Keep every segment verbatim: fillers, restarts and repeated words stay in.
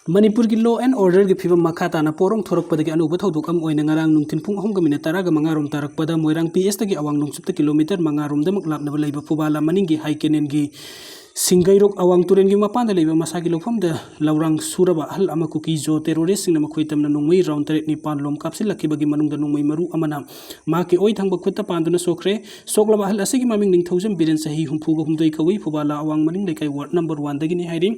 ꯃꯅꯤꯄꯨꯔꯒꯤ law and orderꯒꯤ ꯐꯤꯕꯝ ꯃꯈꯥ ꯇꯥꯅ ꯄꯣꯔꯣꯡ ꯊꯣꯔꯛꯄꯗꯒꯤ ꯑꯅꯧꯕ ꯊꯧꯗꯣꯛ ꯑꯃ ꯑꯣꯏꯅ ꯉꯔꯥꯡ ꯅꯨꯡꯊꯤꯜ ꯄꯨꯡ ꯑꯍꯨꯝꯒ ꯃꯤꯅꯤꯠ ꯇꯔꯥꯒ ꯃꯉꯥ ꯔꯣꯝ ꯇꯥꯔꯛꯄꯗ ꯃꯣꯏꯔꯥꯡ ꯄꯤ ꯑꯦꯁꯇꯒꯤ ꯑꯋꯥꯡ ꯅꯣꯡꯆꯨꯞꯇ ꯀꯤꯂꯣꯃꯤꯇꯔ ꯃꯉꯥ ꯔꯣꯝꯗꯃꯛ ꯂꯥꯞꯅꯕ ꯂꯩꯕ ꯐꯨꯕꯥꯂꯥ ꯃꯅꯤꯡꯒꯤ ꯍꯥꯏ ꯀꯦꯅꯦꯜꯒꯤ ꯁꯤꯡꯒꯩꯔꯣꯛ ꯑꯋꯥꯡ ꯇꯨꯔꯦꯜꯒꯤ ꯃꯄꯥꯟꯗ ꯂꯩꯕ ꯃꯁꯥꯒꯤ ꯂꯧꯐꯝꯗ ꯂꯧꯔꯥꯡ ꯁꯨꯔꯕ ꯑꯍꯜ ꯑꯃ ꯀꯨꯀꯤ ꯖꯣ terroristꯁꯤꯡꯅ ꯃꯈꯣꯏ ꯇꯝꯅ ꯅꯣꯡꯃꯩ round ꯇꯔꯦꯠ ꯅꯤꯄꯥꯜ ꯂꯣꯝ ꯀꯥꯞꯁꯤꯜꯂꯛꯈꯤꯕꯒꯤ ꯃꯅꯨꯡꯗ ꯅꯣꯡꯃꯩ ꯃꯔꯨ ꯑꯃꯅ ꯃꯍꯥꯛꯀꯤ ꯑꯣꯏ ꯊꯪꯕ ꯈꯨꯠꯇ ꯄꯥꯟꯗꯨꯅ ꯁꯣꯛꯈ꯭ꯔꯦ꯫ ꯁꯣꯛꯂꯕ ꯑꯍꯜ ꯑꯁꯤꯒꯤ ꯃꯃꯤꯡ ꯅꯤꯡꯊꯧꯖꯝ ꯕꯤꯔꯦꯟ, ꯆꯍꯤ ꯍꯨꯝꯐꯨꯒ ꯍꯨꯝꯗꯣꯏ ꯀꯧꯏ, ꯐꯨꯕꯥꯂꯥ ꯑꯋꯥꯡ ꯃꯅꯤꯡ ꯂꯩꯀꯥꯏ ward number oneꯗꯒꯤꯅꯤ ꯍꯥꯏꯔꯤ꯫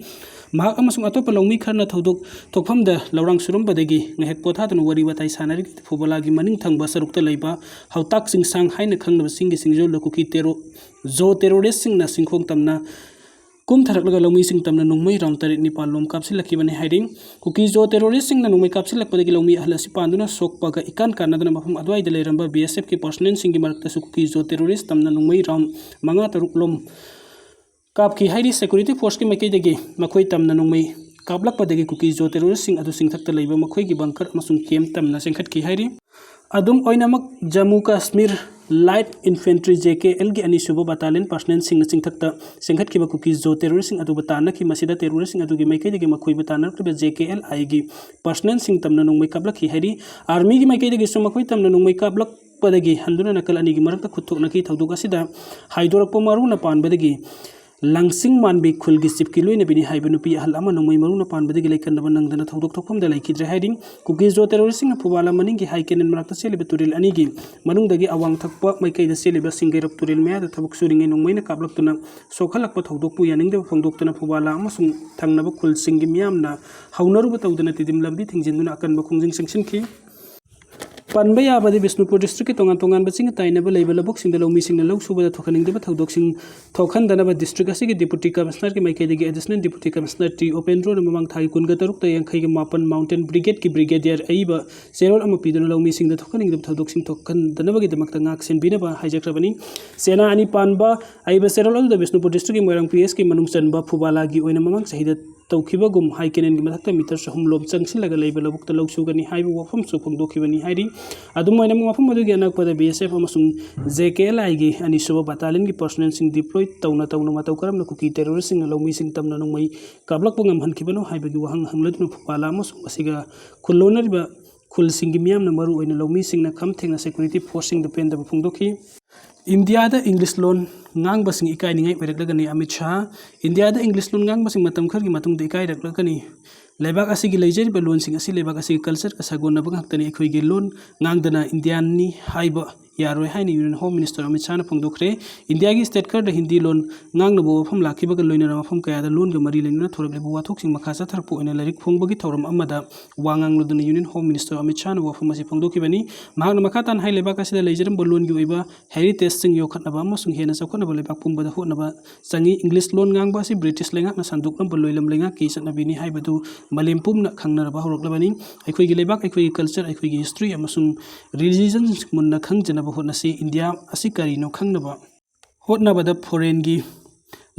ꯃꯍꯥꯛ ꯑꯃꯁꯨꯡ ꯑꯇꯣꯞꯄ ꯂꯧꯃꯤ ꯈꯔꯅ ꯊꯧꯗꯣꯛ ꯊꯣꯛꯐꯝꯗ ꯂꯧꯔꯥꯡ ꯁꯨꯔꯝꯕꯗꯒꯤ ꯉꯥꯏꯍꯥꯛ ꯄꯣꯊꯥꯗꯨꯅ ꯋꯥꯔꯤ ꯋꯥꯇꯥꯏ ꯁꯥꯟꯅꯔꯤꯉꯩꯗ ꯐꯨꯕꯥꯂꯥꯒꯤ ꯃꯅꯤꯡ ꯊꯪꯕ ꯁꯔꯨꯛꯇ ꯂꯩꯕ ꯍꯧꯇꯥꯛ ꯆꯤꯡꯁꯥꯡ ꯍꯥꯏꯅ ꯈꯪꯅꯕ ꯆꯤꯡꯒꯤ ꯁꯤꯡꯖꯣꯜꯗ ꯀꯨꯀꯤ ꯇꯦꯔꯣ-, ꯖꯣ terroristꯁꯤꯡꯅ ꯆꯤꯡꯈꯣꯡ ꯇꯝꯅ ꯀꯨꯝꯊꯔꯛꯂꯒ ꯂꯧꯃꯤꯁꯤꯡ ꯇꯝꯅ ꯅꯣꯡꯃꯩ round ꯇꯔꯦꯠ ꯅꯤꯄꯥꯜ ꯂꯣꯝ ꯀꯥꯞꯁꯤꯜꯂꯛꯈꯤꯕꯅꯤ ꯍꯥꯏꯔꯤ꯫ ꯀꯨꯀꯤ ꯖꯣ terroristꯁꯤꯡꯅ ꯅꯣꯡꯃꯩ ꯀꯥꯞꯁꯤꯜꯂꯛꯄꯗꯒꯤ ꯂꯧꯃꯤ ꯑꯍꯜ ꯑꯁꯤ ꯄꯥꯟꯗꯨꯅ ꯁꯣꯛꯄꯒ ꯏꯀꯥꯟ ꯀꯥꯟꯅꯗꯅ ꯃꯐꯝ ꯑꯗꯨꯋꯥꯏꯗ ꯂꯩꯔꯝꯕ BSFꯀꯤ personnelꯁꯤꯡꯒꯤ ꯃꯔꯛꯇꯁꯨ ꯀꯨꯀꯤ ꯖꯣ terrorist ꯇꯝꯅ ꯅꯣꯡꯃꯩ round ꯃꯉꯥ ꯇꯔꯨꯛ ꯂꯣꯝ ꯀꯥꯞꯈꯤ ꯍꯥꯏꯔꯤ꯫ Security forceꯀꯤ ꯃꯥꯏꯀꯩꯗꯒꯤ ꯃꯈꯣꯏ ꯇꯝꯅ ꯅꯣꯡꯃꯩ ꯀꯥꯞꯂꯛꯄꯗꯒꯤ ꯀꯨꯀꯤ ꯖꯣ terroristꯁꯤꯡ ꯑꯗꯨ ꯆꯤꯡꯊꯛꯇ ꯂꯩꯕ ꯃꯈꯣꯏꯒꯤ bunker ꯑꯃꯁꯨꯡ camp ꯇꯝꯅ ꯆꯦꯟꯈꯠꯈꯤ ꯍꯥꯏꯔꯤ꯫ ꯑꯗꯨꯝ ꯑꯣꯏꯅꯃꯛ, ꯖꯝꯃꯨ ꯀꯥꯁꯃꯤꯔ Light Infantry, JKLꯒꯤ ꯑꯅꯤꯁꯨꯕ battalion personnelꯁꯤꯡꯅ ꯆꯤꯡꯊꯛꯇ ꯆꯦꯟꯈꯠꯈꯤꯕ ꯀꯨꯀꯤ ꯖꯣ terroristꯁꯤꯡ ꯑꯗꯨꯕꯨ ꯇꯥꯟꯅꯈꯤ꯫ ꯃꯁꯤꯗ terroristꯁꯤꯡ ꯑꯗꯨꯒꯤ ꯃꯥꯏꯀꯩꯗꯒꯤ ꯃꯈꯣꯏꯕꯨ ꯇꯥꯟꯅꯔꯛꯂꯤꯕ JKLIꯒꯤ personnelꯁꯤꯡ ꯇꯝꯅ ꯅꯣꯡꯃꯩ ꯀꯥꯞꯂꯛꯈꯤ ꯍꯥꯏꯔꯤ꯫ Armyꯒꯤ ꯃꯥꯏꯀꯩꯗꯒꯤꯁꯨ ꯃꯈꯣꯏ ꯇꯝꯅ ꯅꯣꯡꯃꯩ ꯀꯥꯞꯂꯛꯄꯗꯒꯤ ꯍꯟꯗꯨꯅ ꯅꯥꯀꯜ ꯑꯅꯤꯒꯤ ꯃꯔꯛꯇ ꯈꯨꯠ ꯊꯣꯛꯅꯈꯤ꯫ ꯊꯧꯗꯣꯛ ꯑꯁꯤꯗ ꯍꯥꯏꯗꯣꯔꯛꯄ ꯃꯔꯨꯅ ꯄꯥꯟꯕꯗꯒꯤ ꯂꯪꯁꯤꯡ ꯃꯥꯟꯕꯤ ꯈꯨꯜꯒꯤ chiefꯀꯤ ꯂꯣꯏꯅꯕꯤꯅꯤ ꯍꯥꯏꯕ ꯅꯨꯄꯤ ꯑꯍꯜ ꯑꯃ ꯅꯣꯡꯃꯩ ꯃꯔꯨꯅ ꯄꯥꯟꯕꯗꯒꯤ ꯂꯩꯀꯟꯗꯕ ꯅꯪꯗꯅ ꯊꯧꯗꯣꯛ ꯊꯣꯛꯐꯝꯗ ꯂꯩꯈꯤꯗ꯭ꯔꯦ ꯍꯥꯏꯔꯤ꯫ ꯀꯨꯀꯤ ꯖꯣ terroristꯁꯤꯡꯅ ꯐꯨꯕꯥꯂꯥ ꯃꯅꯤꯡꯒꯤ ꯍꯥꯏ ꯀꯦꯅꯦꯜ ꯃꯅꯥꯛꯇ ꯆꯦꯜꯂꯤꯕ ꯇꯨꯔꯦꯜ ꯑꯅꯤꯒꯤ ꯃꯅꯨꯡꯗꯒꯤ ꯑꯋꯥꯡ ꯊꯪꯕ ꯃꯥꯏꯀꯩꯗ ꯆꯦꯜꯂꯤꯕ ꯁꯤꯡꯒꯩꯔꯣꯛ ꯇꯨꯔꯦꯜ ꯃꯌꯥꯗ ꯊꯕꯛ ꯁꯨꯔꯤꯉꯩ ꯅꯣꯡꯃꯩꯅ ꯀꯥꯞꯂꯛꯇꯨꯅ ꯁꯣꯛꯍꯜꯂꯛꯄ ꯊꯧꯗꯣꯛꯄꯨ ꯌꯥꯅꯤꯡꯗꯕ ꯐꯣꯡꯗꯣꯛꯇꯨꯅ ꯐꯨꯕꯥꯂꯥ ꯑꯃꯁꯨꯡ ꯊꯪꯅꯕ ꯈꯨꯜꯁꯤꯡꯒꯤ ꯃꯤꯌꯥꯝꯅ ꯍꯧꯅꯔꯨꯕ ꯇꯧꯗꯅ ꯇꯤꯗꯤꯝ ꯂꯝꯕꯤ ꯊꯤꯡꯖꯤꯟꯗꯨꯅ ꯑꯀꯟꯕ ꯈꯣꯡꯖꯪ ꯆꯪꯁꯤꯟꯈꯤ꯫ ꯄꯟꯕ ꯌꯥꯕꯗꯤ, ꯕꯤꯁꯅꯨꯄꯨꯔ districtꯀꯤ ꯇꯣꯉꯥꯟ ꯇꯣꯉꯥꯟꯕ ꯆꯤꯡ ꯇꯥꯏꯅꯕ ꯂꯩꯕ ꯂꯧꯕꯨꯛꯁꯤꯡꯗ ꯂꯧꯃꯤꯁꯤꯡꯅ ꯂꯧ ꯁꯨꯕꯗ ꯊꯣꯛꯍꯟꯅꯤꯡꯗꯕ ꯊꯧꯗꯣꯛꯁꯤꯡ ꯊꯣꯛꯍꯟꯗꯅꯕ district ꯑꯁꯤꯒꯤ Deputy Commissionerꯒꯤ ꯃꯥꯏꯀꯩꯗꯒꯤ Additional Deputy Commissioner ꯇꯤ ꯎꯄꯦꯟꯗ꯭ꯔꯣꯅ ꯃꯃꯥꯡ ꯊꯥꯒꯤ ꯀꯨꯟꯒ ꯇꯔꯨꯛꯇ ꯌꯥꯡꯈꯩꯒ ꯃꯥꯄꯟ Mountain Brigadeꯀꯤ Brigadier ꯑꯏꯕ ꯆꯦꯔꯣꯜ ꯑꯃ ꯄꯤꯗꯨꯅ ꯂꯧꯃꯤꯁꯤꯡꯗ ꯊꯣꯛꯍꯟꯅꯤꯡꯗꯕ ꯊꯧꯗꯣꯛꯁꯤꯡ ꯊꯣꯛꯍꯟꯗꯅꯕꯒꯤꯗꯃꯛꯇ ꯉꯥꯛ ꯁꯦꯟꯕꯤꯅꯕ ꯍꯥꯏꯖꯈ꯭ꯔꯕꯅꯤ꯫ ꯆꯦꯅꯥ ꯑꯅꯤ ꯄꯥꯟꯕ ꯑꯏꯕ ꯆꯦꯔꯣꯜ ꯑꯗꯨꯗ ꯕꯤꯁꯅꯨꯄꯨꯔ districtꯀꯤ ꯃꯣꯏꯔꯥꯡ ꯄꯤ ꯑꯦꯁꯀꯤ ꯃꯅꯨꯡ ꯆꯟꯕ ꯐꯨꯕꯥꯂꯥꯒꯤ ꯑꯣꯏꯅ ꯃꯃꯥꯡ ꯆꯍꯤꯗ ꯇꯧꯈꯤꯕꯒꯨꯝ ꯍꯥꯏ ꯀꯦꯅꯦꯜꯒꯤ ꯃꯊꯛꯇ ꯃꯤꯇꯔ ꯆꯍꯨꯝ ꯂꯣꯝ ꯆꯪꯁꯤꯜꯂꯒ ꯂꯩꯕ ꯂꯧꯕꯨꯛꯇ ꯂꯧ ꯁꯨꯒꯅꯤ ꯍꯥꯏꯕ ꯋꯥꯐꯝꯁꯨ ꯐꯣꯡꯗꯣꯛꯈꯤꯕꯅꯤ ꯍꯥꯏꯔꯤ꯫ ꯑꯗꯨꯝ ꯑꯣꯏꯅꯃꯛ, ꯃꯐꯝ ꯑꯗꯨꯒꯤ ꯑꯅꯛꯄꯗ B S F ꯑꯃꯁꯨꯡ J K L I ꯒꯤ ꯑꯅꯤꯁꯨꯕ battalionꯒꯤ personnelꯁꯤꯡ deploy ꯇꯧꯅ ꯇꯧꯅ ꯃꯇꯧ ꯀꯔꯝꯅ ꯀꯨꯀꯤ terroristꯁꯤꯡꯅ ꯂꯧꯃꯤꯁꯤꯡ ꯇꯝꯅ ꯅꯣꯡꯃꯩ ꯀꯥꯞꯂꯛꯄ ꯉꯝꯍꯟꯈꯤꯕꯅꯣ ꯍꯥꯏꯕꯒꯤ ꯋꯥꯍꯪ ꯍꯪꯂꯗꯨꯅ ꯐꯨꯄꯥꯂꯥ ꯑꯃꯁꯨꯡ ꯃꯁꯤꯒ ꯈꯨꯜꯂꯣꯟꯅꯔꯤꯕ ꯈꯨꯜꯁꯤꯡꯒꯤ ꯃꯤꯌꯥꯝꯅ, ꯃꯔꯨꯑꯣꯏꯅ ꯂꯧꯃꯤꯁꯤꯡꯅ ꯈꯝ ꯊꯦꯡꯅ security forceꯁꯤꯡꯗ ꯄꯦꯟꯗꯕ ꯐꯣꯡꯗꯣꯛꯈꯤ꯫ ꯏꯟꯗꯤꯌꯥꯗ English ꯂꯣꯟ ꯉꯥꯡꯕꯁꯤꯡ ꯏꯀꯥꯏꯅꯤꯡꯉꯥꯏ ꯑꯣꯏꯔꯛꯂꯒꯅꯤ꯫ ꯑꯃꯤꯠ ꯁꯥꯍ, ꯏꯟꯗꯤꯌꯥꯗ English ꯂꯣꯟ ꯉꯥꯡꯕꯁꯤꯡ ꯃꯇꯝ ꯈꯔꯒꯤ ꯃꯇꯨꯡꯗ ꯏꯀꯥꯏꯔꯛꯂꯒꯅꯤ꯫ ꯂꯩꯕꯥꯛ ꯑꯁꯤꯒꯤ ꯂꯩꯖꯔꯤꯕ ꯂꯣꯟꯁꯤꯡ ꯑꯁꯤ ꯂꯩꯕꯥꯛ ꯑꯁꯤꯒꯤ cultureꯒ ꯁꯥꯒꯣꯟꯅꯕ ꯉꯥꯛꯇꯅꯤ꯫ ꯑꯩꯈꯣꯏꯒꯤ ꯂꯣꯟ ꯉꯥꯡꯗꯅ ꯏꯟꯗꯤꯌꯥꯅꯤ ꯍꯥꯏꯕ ꯌꯥꯔꯣꯏ ꯍꯥꯏꯅ Union Home Minister ꯑꯃꯤꯠ ꯁꯥꯍꯅ ꯐꯣꯡꯗꯣꯛꯈ꯭ꯔꯦ꯫ ꯏꯟꯗꯤꯌꯥꯒꯤ state ꯈꯔꯗ ꯍꯤꯟꯗꯤ ꯂꯣꯟ ꯉꯥꯡꯅꯕ ꯋꯥꯐꯝ ꯂꯥꯛꯈꯤꯕꯒ ꯂꯣꯏꯅꯅ ꯃꯐꯝ ꯀꯌꯥꯗ ꯂꯣꯟꯒ ꯃꯔꯤ ꯂꯩꯅꯅ ꯊꯣꯔꯛꯂꯤꯕ ꯋꯥꯊꯣꯛꯁꯤꯡ ꯃꯈꯥ ꯆꯠꯊꯔꯛꯄ ꯑꯣꯏꯅ ꯂꯥꯏꯔꯤꯛ ꯐꯣꯡꯕꯒꯤ ꯊꯧꯔꯝ ꯑꯃꯗ ꯋꯥ ꯉꯥꯡꯂꯗꯨꯅ Union Home Minister ꯑꯃꯤꯠ ꯁꯥꯍꯅ ꯋꯥꯐꯝ ꯑꯁꯤ ꯐꯣꯡꯗꯣꯛꯈꯤꯕꯅꯤ꯫ ꯃꯍꯥꯛꯅ ꯃꯈꯥ ꯇꯥꯅ ꯍꯥꯏ, ꯂꯩꯕꯥꯛ ꯑꯁꯤꯗ ꯂꯩꯖꯔꯝꯕ ꯂꯣꯟꯒꯤ ꯑꯣꯏꯕ heritageꯁꯤꯡ ꯌꯣꯛꯈꯠꯅꯕ ꯑꯃꯁꯨꯡ ꯍꯦꯟꯅ ꯆꯥꯎꯈꯠꯅꯕ ꯂꯩꯕꯥꯛ ꯄꯨꯝꯕꯗ ꯍꯣꯠꯅꯕ ꯆꯪꯏ꯫ English ꯂꯣꯟ ꯉꯥꯡꯕ ꯑꯁꯤ Britishꯂꯩꯉꯥꯛꯅ ꯁꯟꯗꯣꯛꯂꯝꯕ ꯂꯣꯏꯂꯝ ꯂꯩꯉꯥꯛꯀꯤ ꯆꯠꯅꯕꯤꯅꯤ ꯍꯥꯏꯕꯗꯨ ꯃꯥꯂꯦꯝ ꯄꯨꯝꯅ ꯈꯪꯅꯔꯕ ꯍꯧꯔꯛꯂꯕꯅꯤ꯫ ꯑꯩꯈꯣꯏꯒꯤ ꯂꯩꯕꯥꯛ, ꯑꯩꯈꯣꯏꯒꯤ culture, ꯑꯩꯈꯣꯏꯒꯤ history ꯑꯃꯁꯨꯡ religion ꯃꯨꯟꯅ ꯈꯪꯖꯅꯕ ꯍꯣꯠꯅꯁꯤ꯫ ꯏꯟꯗꯤꯌꯥ ꯑꯁꯤ ꯀꯔꯤꯅꯣ ꯈꯪꯅꯕ ꯍꯣꯠꯅꯕꯗ foreignꯒꯤ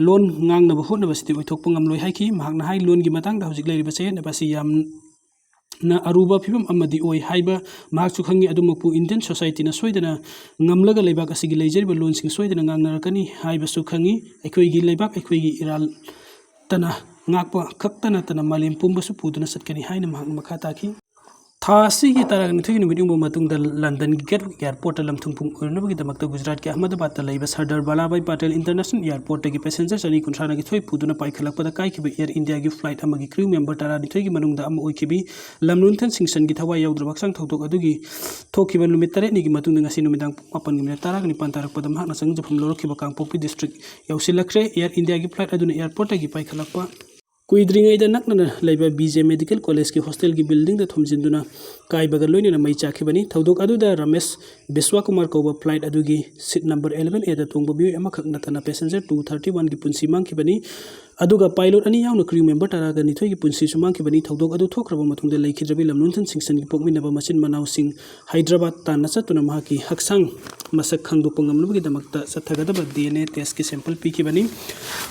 ꯂꯣꯟ ꯉꯥꯡꯅꯕ ꯍꯣꯠꯅꯕꯁꯤꯗꯤ ꯑꯣꯏꯊꯣꯛꯄ ꯉꯝꯂꯣꯏ ꯍꯥꯏꯈꯤ꯫ ꯃꯍꯥꯛꯅ ꯍꯥꯏ, ꯂꯣꯟꯒꯤ ꯃꯇꯥꯡꯗ ꯍꯧꯖꯤꯛ ꯂꯩꯔꯤꯕ ꯆꯌꯦꯠꯅꯕ ꯑꯁꯤ ꯌꯥꯝꯅ ꯑꯔꯨꯕ ꯐꯤꯕꯝ ꯑꯃꯗꯤ ꯑꯣꯏ ꯍꯥꯏꯕ ꯃꯍꯥꯛꯁꯨ ꯈꯪꯏ꯫ ꯑꯗꯨꯃꯛꯄꯨ Indian societyꯅ ꯁꯣꯏꯗꯅ ꯉꯝꯂꯒ ꯂꯩꯕꯥꯛ ꯑꯁꯤꯒꯤ ꯂꯩꯖꯔꯤꯕ ꯂꯣꯟꯁꯤꯡ ꯁꯣꯏꯗꯅ ꯉꯥꯡꯅꯔꯛꯀꯅꯤ ꯍꯥꯏꯕꯁꯨ ꯈꯪꯏ꯫ ꯑꯩꯈꯣꯏꯒꯤ ꯂꯩꯕꯥꯛ ꯑꯩꯈꯣꯏꯒꯤ ꯏꯔꯥꯜꯇꯅ ꯉꯥꯛꯄ ꯈꯛꯇ ꯅꯠꯇꯅ ꯃꯥꯂꯦꯝ ꯄꯨꯝꯕꯁꯨ ꯄꯨꯗꯨꯅ ꯆꯠꯀꯅꯤ ꯍꯥꯏꯅ ꯃꯍꯥꯛꯅ ꯃꯈꯥ ꯇꯥꯈꯤ꯫ ꯊꯥ ꯑꯁꯤꯒꯤ ꯇꯔꯥꯅꯤꯊꯣꯏꯒꯤ ꯅꯨꯃꯤꯠ ꯌꯨꯡꯕ ꯃꯇꯨꯡꯗ ꯂꯟꯗꯟꯒꯤ Gatwick Airportꯇ ꯂꯝꯊꯨꯡ ꯄꯨꯡ ꯑꯣꯏꯔꯨꯅꯕꯒꯤꯗꯃꯛꯇ ꯒꯨꯖꯔꯥꯠꯀꯤ ꯑꯍꯃꯗꯥꯕꯥꯗꯇ ꯂꯩꯕ ꯁꯔꯗꯥꯔ ꯚꯜꯂꯥꯚꯚꯥꯏ ꯄꯇꯦꯜ International Airportꯇꯒꯤ passenger ꯆꯅꯤ ꯀꯨꯟꯊ꯭ꯔꯥ ꯅꯤꯊꯣꯏ ꯄꯨꯗꯨꯅ ꯄꯥꯏꯈꯠꯂꯛꯄꯗ ꯀꯥꯏꯈꯤꯕ Air Indiaꯒꯤ flight ꯑꯃꯒꯤ crew member ꯇꯔꯥꯅꯤꯊꯣꯏꯒꯤ ꯃꯅꯨꯡꯗ ꯑꯃ ꯑꯣꯏꯈꯤꯕꯤ ꯂꯝꯂꯨꯟꯊꯟ ꯁꯤꯡꯁꯟꯒꯤ ꯊꯋꯥꯏ ꯌꯥꯎꯗ꯭ꯔꯕ ꯍꯛꯆꯥꯡ ꯊꯧꯗꯣꯛ ꯑꯗꯨꯒꯤ ꯊꯣꯛꯈꯤꯕ ꯅꯨꯃꯤꯠ ꯇꯔꯦꯠꯅꯤꯒꯤ ꯃꯇꯨꯡꯗ ꯉꯁꯤ ꯅꯨꯃꯤꯗꯥꯡ ꯄꯨꯡ ꯃꯥꯄꯟꯒꯤ minute ꯇꯔꯥꯒ ꯅꯤꯄꯥꯟ ꯇꯥꯔꯛꯄꯗ ꯃꯍꯥꯛꯅ ꯆꯪꯖꯐꯝ ꯂꯧꯔꯛꯈꯤꯕ ꯀꯥꯡꯄꯣꯛꯄꯤ district ꯌꯧꯁꯤꯜꯂꯛꯈ꯭ꯔꯦ꯫ Air Indiaꯒꯤ flight ꯑꯗꯨꯅ airportꯇꯒꯤ ꯄꯥꯏꯈꯠꯂꯛꯄ ꯀꯨꯏꯗ꯭ꯔꯤꯉꯩꯗ ꯅꯛꯅꯅ ꯂꯩꯕ B J Medical Collegeꯀꯤ hostelꯒꯤ buildingꯗ ꯊꯣꯝꯖꯤꯟꯗꯨꯅ ꯀꯥꯏꯕꯒ ꯂꯣꯏꯅꯅ ꯃꯩ ꯆꯥꯛꯈꯤꯕꯅꯤ꯫ ꯊꯧꯗꯣꯛ ꯑꯗꯨꯗ ꯔꯃꯦꯁ ꯕꯤꯁꯋꯥꯀꯨꯃꯥꯔ ꯀꯧꯕ flight ꯑꯗꯨꯒꯤ seat number eleven Aꯗ ꯇꯣꯡꯕ ꯃꯤꯑꯣꯏ ꯑꯃꯈꯛ ꯅꯠꯇꯅ passenger two thirty oneꯒꯤ ꯄꯨꯟꯁꯤ ꯃꯥꯡꯈꯤꯕꯅꯤ꯫ ꯑꯗꯨꯒ pilot ꯑꯅꯤ ꯌꯥꯎꯅ crew member ꯇꯔꯥꯒ ꯅꯤꯊꯣꯏꯒꯤ ꯄꯨꯟꯁꯤꯁꯨ ꯃꯥꯡꯈꯤꯕꯅꯤ꯫ ꯊꯧꯗꯣꯛ ꯑꯗꯨ ꯊꯣꯛꯈ꯭ꯔꯕ ꯃꯇꯨꯡꯗ ꯂꯩꯈꯤꯗ꯭ꯔꯕꯤ ꯂꯝꯂꯨꯟꯊꯟ ꯁꯤꯡꯁꯟꯒꯤ ꯄꯣꯛꯃꯤꯟꯅꯕ ꯃꯆꯤꯟ ꯃꯅꯥꯎꯁꯤꯡ ꯍꯥꯏꯗ꯭ꯔꯕꯥꯗ ꯇꯥꯟꯅ ꯆꯠꯇꯨꯅ ꯃꯍꯥꯛꯀꯤ ꯍꯛꯆꯥꯡ ꯃꯁꯛ ꯈꯪꯗꯣꯛꯄ ꯉꯝꯅꯕꯒꯤꯗꯃꯛꯇ ꯆꯠꯊꯒꯗꯕ D N A testꯀꯤ sample ꯄꯤꯈꯤꯕꯅꯤ꯫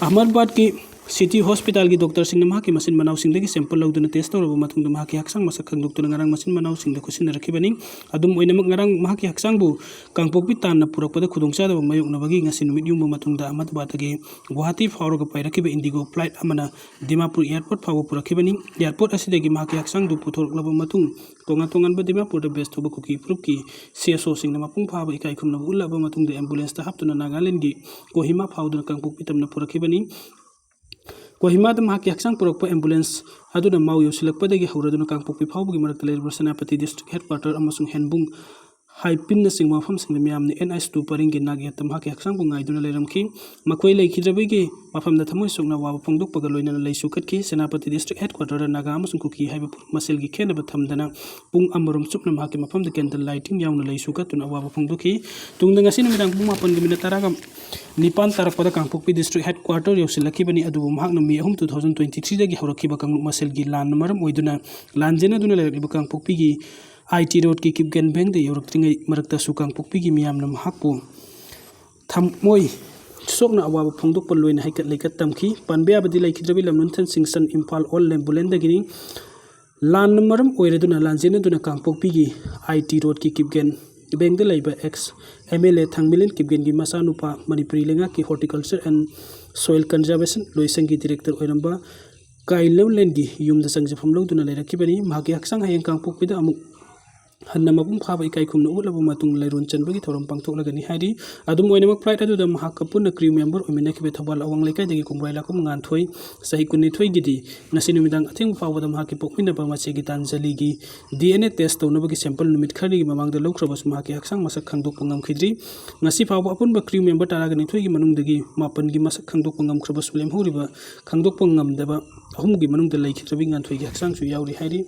ꯑꯍꯃꯗꯥꯕꯥꯗꯀꯤ ꯁꯤꯇꯤ ꯍꯣꯁꯄꯤꯇꯥꯜꯒꯤ ꯗꯣꯛꯇꯔꯁꯤꯡꯅ ꯃꯍꯥꯛꯀꯤ ꯃꯆꯤꯟ ꯃꯅꯥꯎꯁꯤꯡꯗꯒꯤ ꯁꯦꯝꯄꯜ ꯂꯧꯗꯨꯅ ꯇꯦꯁ ꯇꯧꯔꯕ ꯃꯇꯨꯡꯗ ꯃꯍꯥꯛꯀꯤ ꯍꯛꯆꯥꯡ ꯃꯁꯛ ꯈꯪꯗꯣꯛꯇꯨꯅ ꯉꯔꯥꯡ ꯃꯆꯤꯟ ꯃꯅꯥꯎꯁꯤꯡꯗ ꯈꯨꯠꯁꯤꯟꯅꯔꯛꯈꯤꯕꯅꯤ꯫ ꯑꯗꯨꯝ ꯑꯣꯏꯅꯃꯛ, ꯉꯔꯥꯡ ꯃꯍꯥꯛꯀꯤ ꯍꯛꯆꯥꯡꯕꯨ ꯀꯥꯡꯄꯣꯛꯄꯤ ꯇꯥꯟꯅ ꯄꯨꯔꯛꯄꯗ ꯈꯨꯗꯣꯡꯆꯥꯗꯕ ꯃꯥꯌꯣꯛꯅꯕꯒꯤ ꯉꯁꯤ ꯅꯨꯃꯤꯠ ꯌꯨꯡꯕ ꯃꯇꯨꯡꯗ ꯑꯍꯃꯗꯕꯥꯗꯇꯒꯤ ꯒꯨꯋꯥꯍꯥꯇꯤ ꯐꯥꯎꯔꯒ ꯄꯥꯏꯔꯛꯈꯤꯕ ꯏꯟꯗꯤꯒꯣ ꯐ꯭ꯂꯥꯏꯠ ꯑꯃꯅ ꯗꯤꯃꯥꯄꯨꯔ ꯑꯦꯌꯔꯄꯣꯔꯠ ꯐꯥꯎꯕ ꯄꯨꯔꯛꯈꯤꯕꯅꯤ꯫ ꯑꯦꯌꯔꯄꯣꯔꯠ ꯑꯁꯤꯗꯒꯤ ꯃꯍꯥꯛꯀꯤ ꯍꯛꯆꯥꯡꯗꯨ ꯄꯨꯊꯣꯔꯛꯂꯕ ꯃꯇꯨꯡ, ꯇꯣꯉꯥꯟ ꯇꯣꯉꯥꯟꯕ ꯗꯤꯃꯥꯄꯨꯔꯗ ꯕꯦꯁ ꯇꯧꯕ ꯀꯨꯀꯤ ꯐꯨꯔꯨꯞꯀꯤ ꯁꯤ ꯑꯦꯁ ꯑꯣꯁꯤꯡꯅ ꯃꯄꯨꯡ ꯐꯥꯕ ꯏꯀꯥꯏ ꯈꯨꯝꯅꯕ ꯎꯠꯂꯕ ꯃꯇꯨꯡꯗ ꯑꯦꯝꯕꯨꯂꯦꯟꯁꯇ ꯍꯥꯞꯇꯨꯅ ꯅꯥꯒꯥꯂꯦꯟꯒꯤ ꯀꯣꯍꯤꯃꯥ ꯐꯥꯎꯗꯨꯅ ꯀꯥꯡꯄꯣꯛꯄꯤ ꯇꯝꯅ ꯄꯨꯔꯛꯈꯤꯕꯅꯤ꯫ ꯀꯣꯍꯤꯃꯥꯗ ꯃꯍꯥꯛꯀꯤ ꯍꯛꯆꯥꯡ ꯄꯨꯔꯛꯄ ꯑꯦꯝꯕꯨꯂꯦꯟꯁ ꯑꯗꯨꯅ ꯃꯥꯎ ꯌꯧꯁꯤꯜꯂꯛꯄꯗꯒꯤ ꯍꯧꯔꯗꯨꯅ ꯀꯥꯡꯄꯣꯛꯄꯤ ꯐꯥꯎꯕꯒꯤ ꯃꯔꯛꯇ ꯂꯩꯔꯤꯕ ꯁꯦꯅꯥꯄꯇꯤ ꯗꯤꯁꯇ꯭ꯔꯤꯛ ꯍꯦꯗꯀ꯭ꯋꯥꯇꯔ ꯑꯃꯁꯨꯡ ꯍꯦꯟꯕꯨꯡ, ꯍꯥꯏꯄꯤꯟꯅꯆꯤꯡꯕ ꯃꯐꯝꯁꯤꯡꯗ ꯃꯤꯌꯥꯝꯅ ꯑꯦꯟ ꯑꯩꯆ ꯇꯨ ꯄꯔꯤꯡꯒꯤ ꯅꯥꯛ ꯌꯦꯠꯇ ꯃꯍꯥꯛꯀꯤ ꯍꯛꯆꯥꯡꯕꯨ ꯉꯥꯏꯗꯨꯅ ꯂꯩꯔꯝꯈꯤ꯫ ꯃꯈꯣꯏ ꯂꯩꯈꯤꯗ꯭ꯔꯕꯒꯤ ꯃꯐꯝꯗ ꯊꯃꯣꯏ ꯁꯣꯛꯅ ꯑꯋꯥꯕ ꯐꯣꯡꯗꯣꯛꯄꯒ ꯂꯣꯏꯅꯅ ꯂꯩ ꯆꯨꯈꯠꯈꯤ꯫ ꯁꯦꯅꯥꯄꯇꯤ ꯗꯤꯁꯇ꯭ꯔꯤꯛ ꯍꯦꯗꯀ꯭ꯋꯥꯇꯔꯗ ꯅꯥꯒꯥ ꯑꯃꯁꯨꯡ ꯀꯨꯀꯤ ꯍꯥꯏꯕ ꯐꯨꯔꯨꯞ ꯃꯁꯦꯜꯒꯤ ꯈꯦꯠꯅꯕ ꯊꯝꯗꯅ ꯄꯨꯡ ꯑꯃꯔꯣꯝ ꯆꯨꯞꯅ ꯃꯍꯥꯛꯀꯤ ꯃꯐꯝꯗ ꯀꯦꯟꯗꯜ ꯂꯥꯏꯇꯤꯡ ꯌꯥꯎꯅ ꯂꯩ ꯆꯨꯈꯠꯇꯨꯅ ꯑꯋꯥꯕ ꯐꯣꯡꯗꯣꯛꯈꯤ꯫ ꯇꯨꯡꯗ ꯉꯁꯤ ꯅꯨꯃꯤꯗꯥꯡ ꯄꯨꯡ ꯃꯥꯄꯟꯒꯤ ꯃꯤꯅꯠ ꯇꯔꯥꯒ ꯅꯤꯄꯥꯟ ꯇꯥꯔꯛꯄꯗ ꯀꯥꯡꯄꯣꯛꯄꯤ ꯗꯤꯁꯇ꯭ꯔꯤꯛ ꯍꯦꯗꯀ꯭ꯋꯥꯇꯔ ꯌꯧꯁꯤꯜꯂꯛꯈꯤꯕꯅꯤ꯫ ꯑꯗꯨꯕꯨ ꯃꯍꯥꯛꯅ ꯃꯦ ꯑꯍꯨꯝ, two thousand twenty threeꯗꯒꯤ ꯍꯧꯔꯛꯈꯤꯕ ꯀꯥꯡꯂꯨꯞ ꯃꯁꯦꯜꯒꯤ ꯂꯥꯟꯅ ꯃꯔꯝ ꯑꯣꯏꯗꯨꯅ ꯂꯥꯟꯖꯦꯟꯅꯗꯨꯅ ꯂꯩꯔꯛꯂꯤꯕ ꯀꯥꯡꯄꯣꯛꯄꯤꯒꯤ ꯑꯥꯏ ꯇꯤ ꯔꯣꯗꯀꯤ ꯀꯤꯞꯒꯦꯟ ꯕꯦꯡꯗ ꯌꯧꯔꯛꯇ꯭ꯔꯤꯉꯩ ꯃꯔꯛꯇꯁꯨ ꯀꯥꯡꯄꯣꯛꯄꯤꯒꯤ ꯃꯤꯌꯥꯝꯅ ꯃꯍꯥꯛꯄꯨ ꯊꯃꯣꯏ ꯁꯣꯛꯅ ꯑꯋꯥꯕ ꯐꯣꯡꯗꯣꯛꯄ ꯂꯣꯏꯅ ꯍꯩꯀꯠ ꯂꯩꯀꯠ ꯇꯝꯈꯤ꯫ ꯄꯟꯕ ꯌꯥꯕꯗꯤ ꯂꯩꯈꯤꯗ꯭ꯔꯕꯤ ꯂꯝꯂꯨꯟꯊꯟ ꯁꯤꯡ ꯁꯟ ꯏꯝꯐꯥꯜ ꯑꯣꯜ ꯂꯦꯝꯕꯨꯂꯦꯟꯗꯒꯤꯅꯤ꯫ ꯂꯥꯟꯅ ꯃꯔꯝ ꯑꯣꯏꯔꯗꯨꯅ ꯂꯥꯟꯖꯦꯟꯅꯗꯨꯅ ꯀꯥꯡꯄꯣꯛꯄꯤꯒꯤ ꯑꯥꯏ ꯇꯤ ꯔꯣꯗꯀꯤ ꯀꯤꯞꯒꯦꯟ ꯕꯦꯡꯗ ꯂꯩꯕ ꯑꯦꯛꯁ ꯑꯦꯝ ꯑꯦꯜ ꯑꯦ ꯊꯥꯡꯃꯤꯂꯦꯟ ꯀꯤꯞꯒꯦꯟꯒꯤ ꯃꯆꯥꯅꯨꯄꯥ ꯃꯅꯤꯄꯨꯔꯤ ꯂꯩꯉꯥꯛꯀꯤ ꯍꯣꯔꯇꯤꯀꯜꯆꯔ ꯑꯦꯟ ꯁꯣꯏꯜ ꯀꯟꯖꯥꯔꯕꯦꯁꯟ ꯂꯣꯏꯁꯪꯒꯤ ꯗꯤꯔꯦꯛꯇꯔ ꯑꯣꯏꯔꯝꯕ ꯀꯥꯏꯂꯧꯂꯦꯟꯒꯤ ꯌꯨꯝꯗ ꯆꯪꯖꯐꯝ ꯂꯧꯗꯨꯅ ꯂꯩꯔꯛꯈꯤꯕꯅꯤ꯫ ꯃꯍꯥꯛꯀꯤ ꯍꯛꯆꯥꯡ ꯍꯌꯦꯡ ꯀꯥꯡꯄꯣꯛꯄꯤꯗ ꯑꯃꯨꯛ ꯍꯟꯅ ꯃꯄꯨꯡ ꯐꯥꯕ ꯏꯀꯥꯏ ꯈꯨꯝꯅ ꯎꯠꯂꯕ ꯃꯇꯨꯡ ꯂꯩꯔꯣꯟ ꯆꯟꯕꯒꯤ ꯊꯧꯔꯝ ꯄꯥꯡꯊꯣꯛꯂꯒꯅꯤ ꯍꯥꯏꯔꯤ꯫ ꯑꯗꯨꯝ ꯑꯣꯏꯅꯃꯛ, ꯐ꯭ꯂꯥꯏꯠ ꯑꯗꯨꯗ ꯃꯍꯥꯛꯀ ꯄꯨꯟꯅ ꯀ꯭ꯔꯤꯎ ꯃꯦꯝꯕꯔ ꯑꯣꯏꯃꯤꯟꯅꯈꯤꯕ ꯊꯧꯕꯥꯜ ꯑꯋꯥꯡ ꯂꯩꯀꯥꯏꯗꯒꯤ ꯀꯣꯡꯕ꯭ꯔꯥꯏ ꯂꯥꯛꯄꯝ ꯉꯥꯟꯊꯣꯏ, ꯆꯍꯤ ꯀꯨꯟꯅꯤꯊꯣꯏꯒꯤꯗꯤ ꯉꯁꯤ ꯅꯨꯃꯤꯗꯥꯡ ꯑꯊꯦꯡꯕ ꯐꯥꯎꯕꯗ ꯃꯍꯥꯛꯀꯤ ꯄꯣꯛꯃꯤꯟꯅꯕ ꯃꯆꯦꯒꯤ ꯇꯥꯟꯖꯂꯤꯒꯤ ꯗꯤ ꯑꯦꯟ ꯑꯦ ꯇꯦꯁ ꯇꯧꯅꯕꯒꯤ ꯁꯦꯝꯄꯜ ꯅꯨꯃꯤꯠ ꯈꯔꯅꯤꯒꯤ ꯃꯃꯥꯡꯗ ꯂꯧꯈ꯭ꯔꯕꯁꯨ ꯃꯍꯥꯛꯀꯤ ꯍꯛꯆꯥꯡ ꯃꯁꯛ ꯈꯪꯗꯣꯛꯄ ꯉꯝꯈꯤꯗ꯭ꯔꯤ꯫ ꯉꯁꯤ ꯐꯥꯎꯕ ꯑꯄꯨꯟꯕ ꯀ꯭ꯔꯤꯎ ꯃꯦꯝꯕꯔ ꯇꯔꯥꯒ ꯅꯤꯊꯣꯏꯒꯤ ꯃꯅꯨꯡꯗꯒꯤ ꯃꯥꯄꯟꯒꯤ ꯃꯁꯛ ꯈꯪꯗꯣꯛꯄ ꯉꯝꯈ꯭ꯔꯕꯁꯨ ꯂꯦꯝꯍꯧꯔꯤꯕ ꯈꯪꯗꯣꯛꯄ ꯉꯝꯗꯕ ꯑꯍꯨꯝꯒꯤ ꯃꯅꯨꯡꯗ ꯂꯩꯈꯤꯗ꯭ꯔꯕꯤ ꯉꯥꯟꯊꯣꯏꯒꯤ ꯍꯛꯆꯥꯡꯁꯨ ꯌꯥꯎꯔꯤ ꯍꯥꯏꯔꯤ꯫